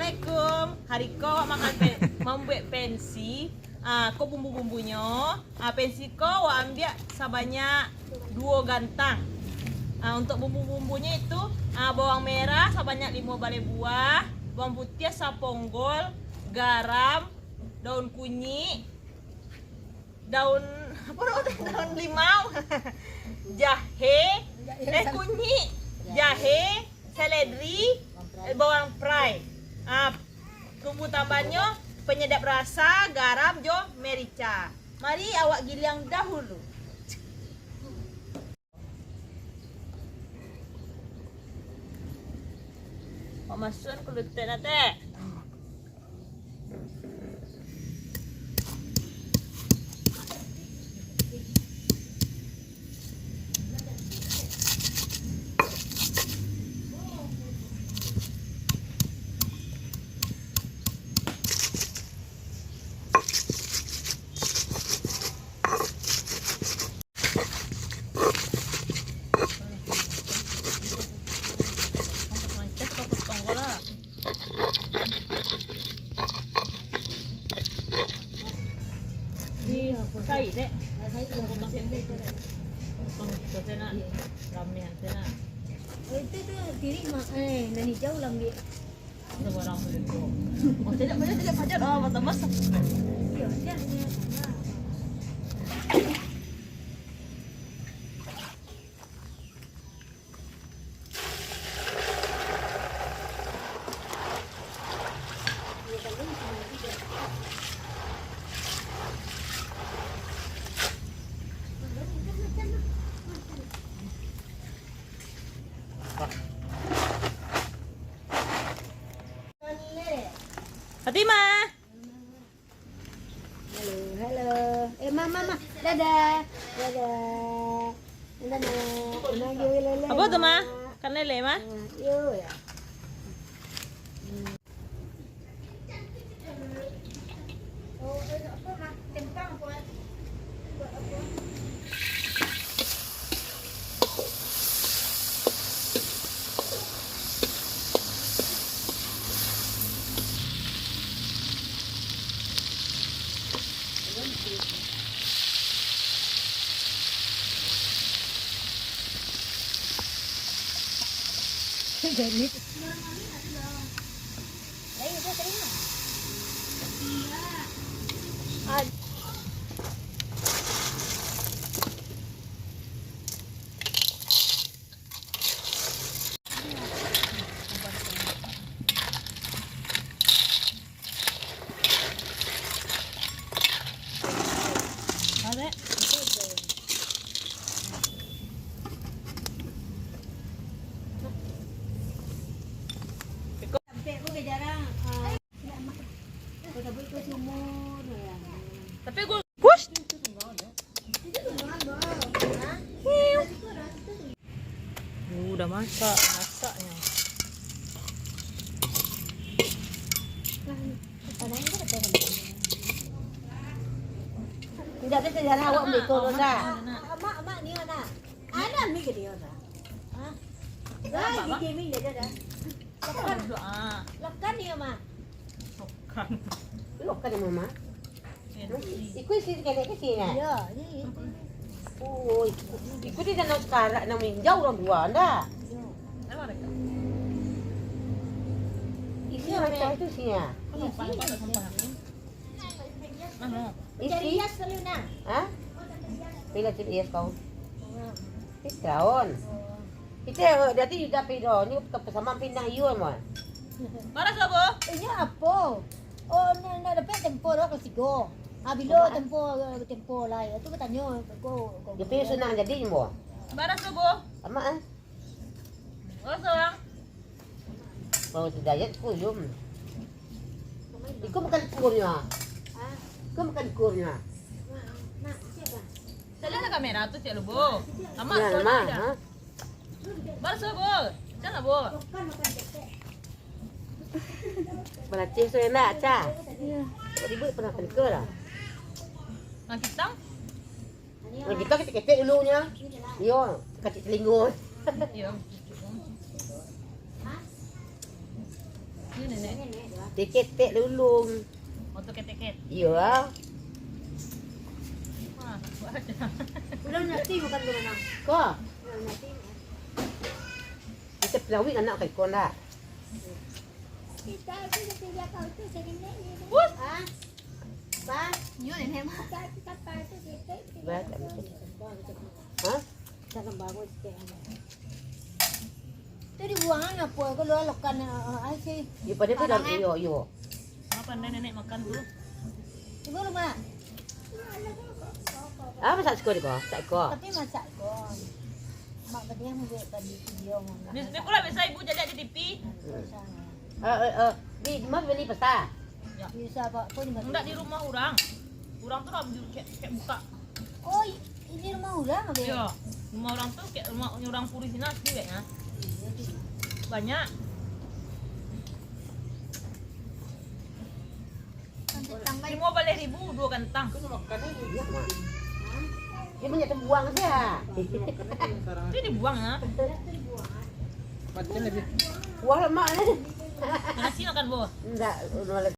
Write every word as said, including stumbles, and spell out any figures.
Assalamualaikum. Hari ko awak makan pe-, mambuek pensi. Ah, ko bumbu-bumbunyo. Ah, pensi ko awak ambiak sabanyak duo gantang. Ah, untuk bumbu-bumbunyo itu, ah, bawang merah sabanyak limo baleh buah, bawang putiah saponggol, garam, daun kunyik, daun, apo namo tu? Daun limau, jahe, eh, kunyik, jahe, seledri, eh, bawang prai. Ah, bumbu tambannyo, penyedap rasa, garam jo merica. Mari awak giliang dahulu. Awak masuakan kulutek nah, Tek. Itu tu tirih mah, eh, nan hijau lah ambiak. Sabarang tu. Oh, tidak, tidak, tidak, pajar. Oh, mata masak. Iya, iya, iya. Fatimah. Halo, halo. Eh, ma, ma, ma. Dadah. Dadah. Dadah, ma. Ma, yo, lele, Apa tu, ma. Ma? Kan lele, ma? Ah, yo, ya. Hmm. Oh, eh, apa, ma? Tempang apa? Buat apa? Jadi. Sampai ko bejarang, ah, ko tabuik ko sumur, ya. Tapi gua push. Uh, udah masak, masaknya. Tidak ada sejarah awak beli turun dah. Amak, amak ni mana? Ada mi ke dia dah. Hah? Dah, gigi mi dia dah. Lekan. Lekan dia mah. Lekan. Lekan dia mah. Iku isi kene ke sini? Iya, iya, iya. Oh, iku, iku di dalam karak nang minjau urang tua, ndak? Iya. Isi macam tu sini. Iya, sini. Isi. Hah? Pila cerias kau? Ih, taon. Kita jadi Yuda Pido, ni ke sama pindah iyo mah. Bara suah, Bu? Inyo apo? Oh, nak, nak dapek tempo dah kelas tigo. Ah, bilo tempo, tempo lah. Itu batanyo ko, ko. Tapi senang jadi, Bu. Bara suah, Bu? Sama, eh? Bara suah, Bang? Baru tu diet pun, Yum. Iko makan kurnya. Iko makan kurnya. Salah lah kamera tu, Cik Lubo. Amak, ya, suara Mak, dah. Ha? Baru suara, Bu. Jangan, Bu. Balaceh tu enak, Ca. Iya. Ribut pernah tengke lah. Nah, kita ketek-ketek dulunyo. Iyo, kacik telingo. Iyo. Ini nenek. Ketek-ketek lulung. Motor ketek-ketek. Iyo. Wah, Udah nasi makan tu mana? Ko. Udah nasi. Kita pelawik anak kau dah. Kita tu dia kerja kau tu sebenarnya. Ah, bah, Yo nenek mah. kita kita tu kita. Bah, tak betul. Hah? Dalam bagus teh. Tu dibuangan apa? Kalau lokan ai sih. Yo pada pun dah yo yo. Apa pandai nenek makan tu? Ibu rumah. Ah, masak siko diko, masak siko. Tapi masak ko. Mak badiah ambil tadi video mah. Ni ni pula biasa ibu jadi di T V. Eh, eh, eh, di mana beli pesta? Bisa apa pun bagi. Enggak di rumah orang. Orang tu dah beli kayak, kayak buka. Oh, ini rumah orang apa? Iya. Rumah orang tu kayak rumah orang Puri sini asli kayaknya. Banyak. Tangkai Lima belas ribu dua kantang. Dia banyak terbuang saja. Itu dibuang ya. Macam lagi. Wah lemak ni. Nasi makan bos. Enggak, udah